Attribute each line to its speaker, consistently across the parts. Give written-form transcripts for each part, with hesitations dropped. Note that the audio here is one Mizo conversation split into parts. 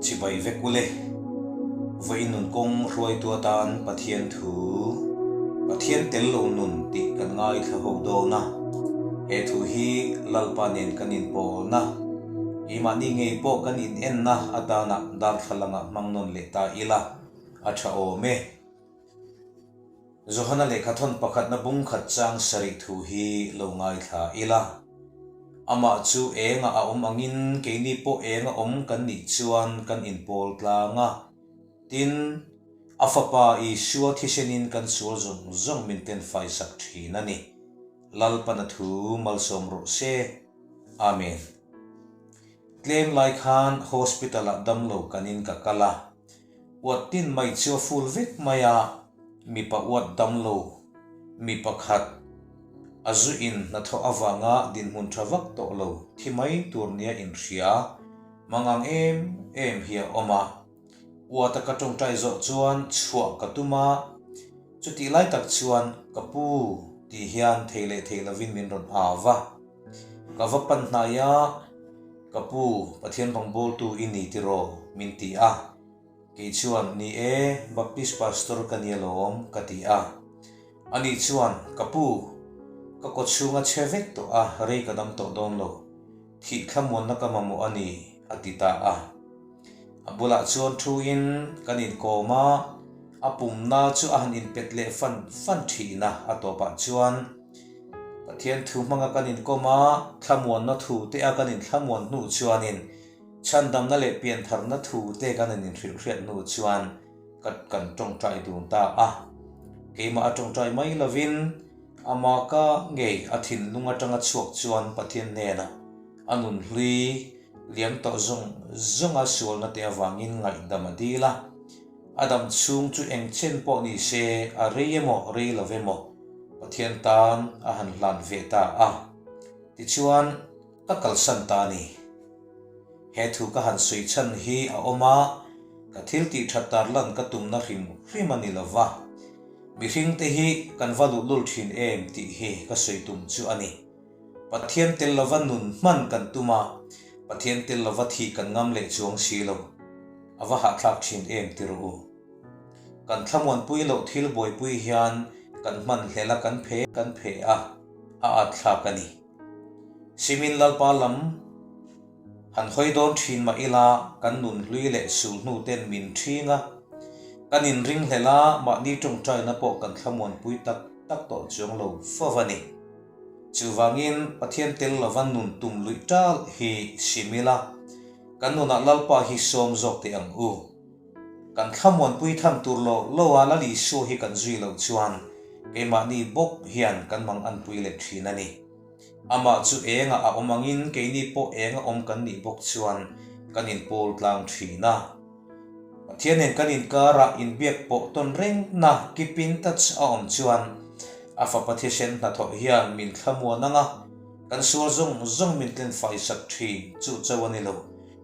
Speaker 1: Chibai vek ule. Vawiin nun kawng hruaitu atan Pathian thu, Pathian tel lo nun tih kan ngaithla ho dawn a. He thu hi Lalpa nen kan inpawlna, keimahni ngei pawh kan inenna atana darthlalangah hmang nawn leh ta ila a tha awm e. Johana lehkhathawn pakhatna bung khat chang sarih thu hi lo ngaithla ila. Amah chu enga a awm angin keini pawh enga awm kan nih chuan kan inpawl tlang a. Tin, a Fapa Isua thisenin kan sual zawng zawng min tenfai sak thin a ni. Lalpana thu malsawm rawh se. Amen. Tlem lai khan hospital-ah damlo kanin ka kal a. Uat tin mai chu a ful vek mai a, mipa uat dam lo, mi pakhat a zu in hnathawh avanga dinhmun tha vak tawh lo thi mai tur nia inhria mangang em em hi a awm a. Uata ka tawngtai zawh chuan chhuah ka tum a, chutih lai tak chuan ka pu tih hian thei leh thei lovin min rawn au va. Ka va pan hnai a, Ka pu, Pathian rawngbawltu i ni tiraw? min ti a. Kei chuan, Ni e, Baptist Pastor ka ni alawm, ka ti a. Ani chuan, Ka pu, ka kawchhung a chhe vek tawh a, rei ka dam tawh dawn lo. Thih thlamuanna ka mamawh a ni, a ti ta a. A bulah chuan thuin kan inkawm a, a pumna chu a han inpet leh fan fan thin a, a tawpah chuan Pathian thu hmanga kan inkawm a, thlamuanna thu te a kan inthlamuan hnu chuanin chhandamna leh piantharna thu te kan han inhrilhhriat hnu chuan ka kan tawngtai dun ta a. Keimah a tawngtai mai lovin ama ka ngei a thinlung atanga chhuak chuan Pathian hnenah a nunhlui Liam tawh zawng zawnga sualna te avangin ngaihdam a dil a, a dam chhung chu eng chen pawh ni se a rei emaw rei lo emaw Pathian tan a han hlan ve ta a, tichuan ka kalsan ta a ni. He thu ka han sawi chhan hi a awm a, ka thil tih that tarlan ka tumna hrim hrim a ni lo va, mihringte hi kan va luhlul thin em tih hi ka sawi tum chu a ni. Pathian tel lova nun hman kan tum a, Pathian tel lova thih kan ngam leh chuang si lo. A va hahthlak thin em ti rawh u. Kan thlamuanpui loh thil buaipui hian kan hman hlel a kan phe kan phe a, a at thlak a ni. Simin Lalpa lam han hawi dawn thin mah ila kan nun hlui leh sul hnu ten min thing a, kan inring hlel a mahni tawngtaina pawh kan thlamuanpui tak tak tawh chuang lo fo a ni. Chuvangin Pathian tel lova nun tum luih tal hi sim ila, kan nunah Lalpa hi sawm zawk teh ang u. Kan thlamuanpui tham tur lo lo a Lal Isua hi kan zui loh chuan keimahni bawk hian kan mang anpui leh thin a ni. Amah chu engah a awm angin keini pawh enga awm kan nih bawk chuan kan inpawl tlang thin a. Pathian nen kan inkarah inbiak pawh tawn rengna, keep in touch, a awm chuan a fapa thisen hnathawh hian min thlamuan ang a, kan sual zawng zawng min tlenfai sak thin chu cho a ni lo,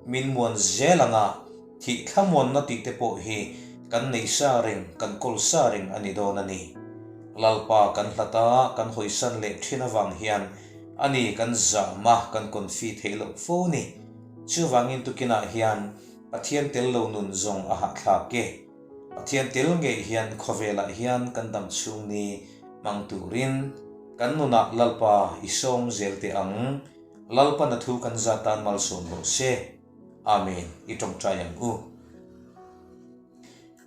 Speaker 1: min muan zel ang a, thih thlamuanna tih te pawh hi kan nei sa reng, kan kawl sa reng a ni dawn a ni. Lalpa kan hlat a, kan hawisan leh thin avang hian a ni kan zam a, kan confi theih loh fo ni. Chuvangin tukinah hian Pathian tel lo nun zawng a hahthlak e. Pathian tel ngei hian khawvelah hian kan dam chhung ni hmang turin kan nunah Lalpa i sawm zel teh ang. Lalpan a thu kan za tan malsawm rawh se. Amen. I tawngtai ang u.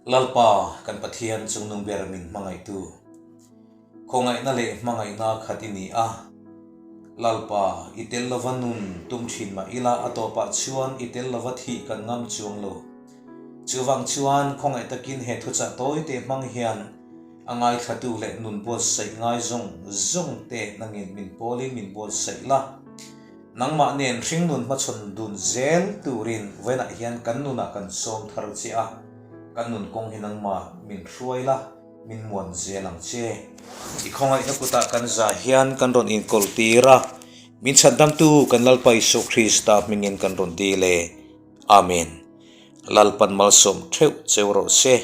Speaker 1: Lalpa, kan Pathian chungnung ber min hmangaihtu, khawngaihna leh hmangaihna khat i ni a. Lalpa, i tel lova nun tum thin mah ila a tawpah chuan i tel lova thih kan ngam chuang lo. Chuvang chuan khawngaih takin he thuchah tawi te hmang hian a ngaithlatu leh nun buatsaih ngai zawng zawng te nangin min pawlin min buatsaih la. Nangmah nen hringnun hmachhawn dun zel turin vawiinah hian kan nunah kan sawm thar che a, kan nun kawng hi nangmah min hruai la, min muan zel ang che. I khawngaihna kutah kan za hian kan rawn inkawl tir a, min chhandamtu kan Lalpa Isua Krista hmingin kan rawn dil e. Amen. Lalpan malsawm theuh cheu rawh se.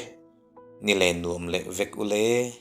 Speaker 1: Ni le nuam leh vek u le.